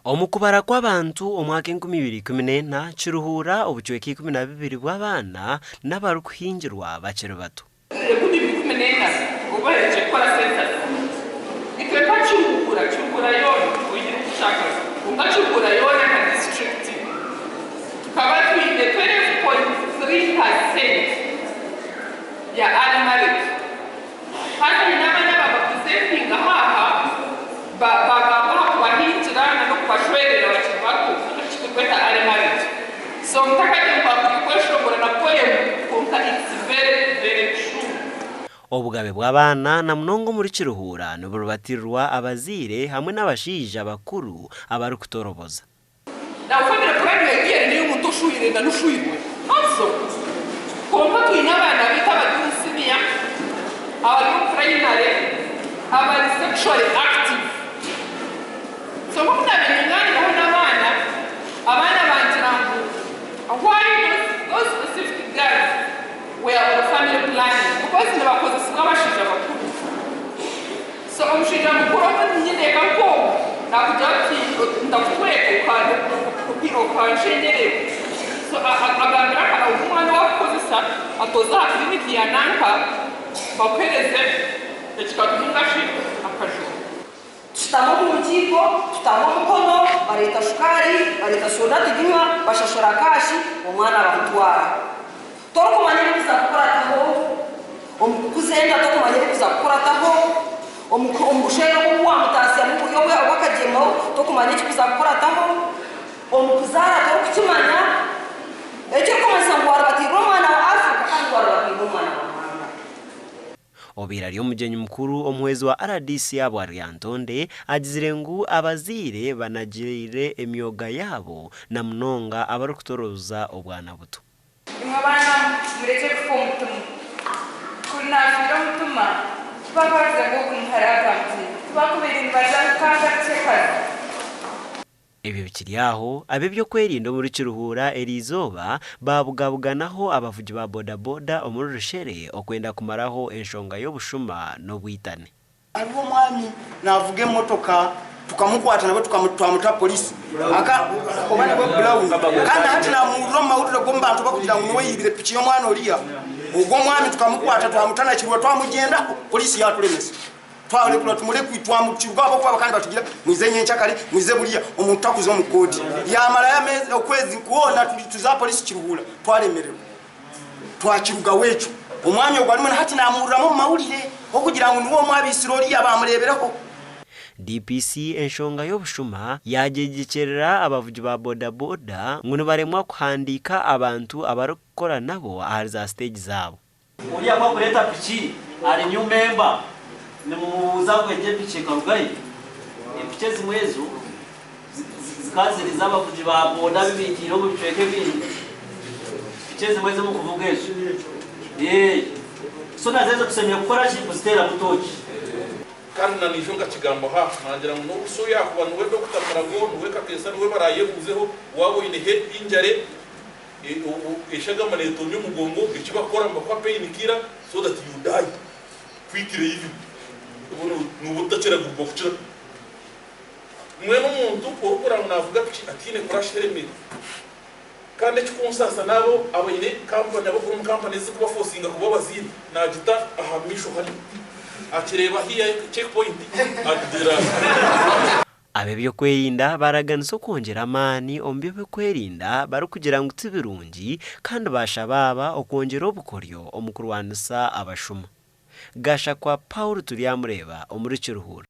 Omu kubara kw'abantu omwaka 2014, Kiruhura obucweka 12 bw'abaana n'abarikuhingirwa bakiri bato. 2014 obu baheerize kukora census, itwe nka Kiruhura, Kiruhura yoona oihireho okushakaza, kwonka Kiruhura yoona nka disiturikiti tukaba twine 12.3 percent ya early marriage. Haza haine abaana ababapresentinga haaha bagamba aha kubahingira n'okubashwerera bakiri bato, eki turikweta early marriage. So mutakagye ngu twakwiye kweshongora na poem, kwonka it's very, very true. Obugabe bw'abaana na munonga omuri Kiruhura niburibatirirwa abazaire hamwe n'abashaija bakuru abarikutoroboza. Now, family planning ideally niyo omuntu oshwire na n'oshwirwe, not so. Kwonka twine abaana baitu abari omu senior, abari omu primary, abari sexually active. So nk'oku naabaire ningaaniiraho n'abaana, abaana bangira ngu why those specific girls were on family planning, because nibakozesibwa abashaija bakuru. So omushaija mukuru omu nyineeka nk'ogu nakugira ati, "Ndakutweka okanshenyerera." So agambira omwana owakukozesa, atoze aha kiriniki ya nanka bakuhereze ekikatu ningashi akajuma. Tushutama omu rukiiko, tutanga omukono, bareeta shukaari, bareeta soda, tuginywa, bashashura cash, omwana bamutwara. Torikumanya ebikuza kukurataho omu kukuza enda, tokumanya ebikuza kukurataho omu bushwere obu wamutaasyamu buri obw'akagyemo, tokumanya ekikuza kukurataho omu kuzaara, torikukimanya. Ekirikumanyisa ngu waribatiirwe omwana wa Africa kandi waribatiirwe omwana wa Ruhanga. Obaire ari omugyenyi mukuru, omuhwezi wa RDC Abwa Lyantonde, agizire ngu abazaire banagiriire emyoga yaabo, na munonga abarikutoroza obwana buto. Imwe baana, murekye kufa omutima. Kuri naafiire omutima, tibakabazize ngu ogu muhara agambye, tibakubaire nibaza nkangarukye kazi. Ebyo bikiri aho, ab'ebyokwerinda omuri Kiruhura eriizooba babugabuganaho abavugi ba bodaboda omuri Rushere okwenda kumaraho enshonga y'obushuma n'obwitane. Hariho omwami navuga emotoka, tukamukwata nabwe twamuta polisi oba nibwe Brown, kandi hati namuhurira omu mawulire g'omu bantu bakugira ngu niwe yibire piki y'omwana oriya. Ogwo omwami tukamukwata, twamuta na Kiruhura, twamugendaho, polisi yatulemesa. Twarekura, tumureke, twamukiruga ahabw'okuba kandi batugira, "Mwize nyenkyakare, mwize buriya." Omuntu takuza omu kooti, yamarayo ameezi, okwezi kwona turi tuza polisi Kiruhura, twaremererwa, twakirugaho. Ekyo omwami ogwo arimu na hati namuhuriramu omu mawulire okugira ngu niwe omwe abiisire oriya bamureebereho. DPC enshonga y'obushuma yagyegyekyerera abavugi ba bodaboda ngu nibaremwa kuhandiika abantu abarikukora nabo ahari za siteegi zaabo. Oriya kwakureeta piki ari new member, nimumubuuza ngu egyo epiki ekarugahi? Epiki ezimwe ezo zikaba ziri z'abavugi ba boda abu biitiire omu bicweka ebindi. Piki ezimwe ezimukuvuga ezo. So nazo ezo tushemereire kukora ki? Kuziteeramu tooki. Kandi na niijo nkakigambaho aha, nangira ngu n'obu so yaakuba niwe Dokita Murago, niwe Kakeesa, niwe baraayebuuzeho, waaba oine head injury, eshagama neetonya omugongo, eki bakukora nibakuha pain killer so that you die quickly even. Nooba otakiragurwa kukira. Mbwenu omuntu orikureeba ngu naavuga piki ataine crash helmet, kandi ekikunsaasa n'abo abaine kampani, abakuru omu kampani ezirikubafosinga kuba abazaire, naagita aha maisho hariya, akireeba hiya check point agigira. Ab'ebyokwerinda baraganisa okwongyera amaani omu by'ebyokwerinda barikugira ngu ti birungi, kandi bashaba aba okwongyera obukoryo omu kurwanisa abashuma. Gashakwa Paul, Turyamureeba omuri Kiruhura.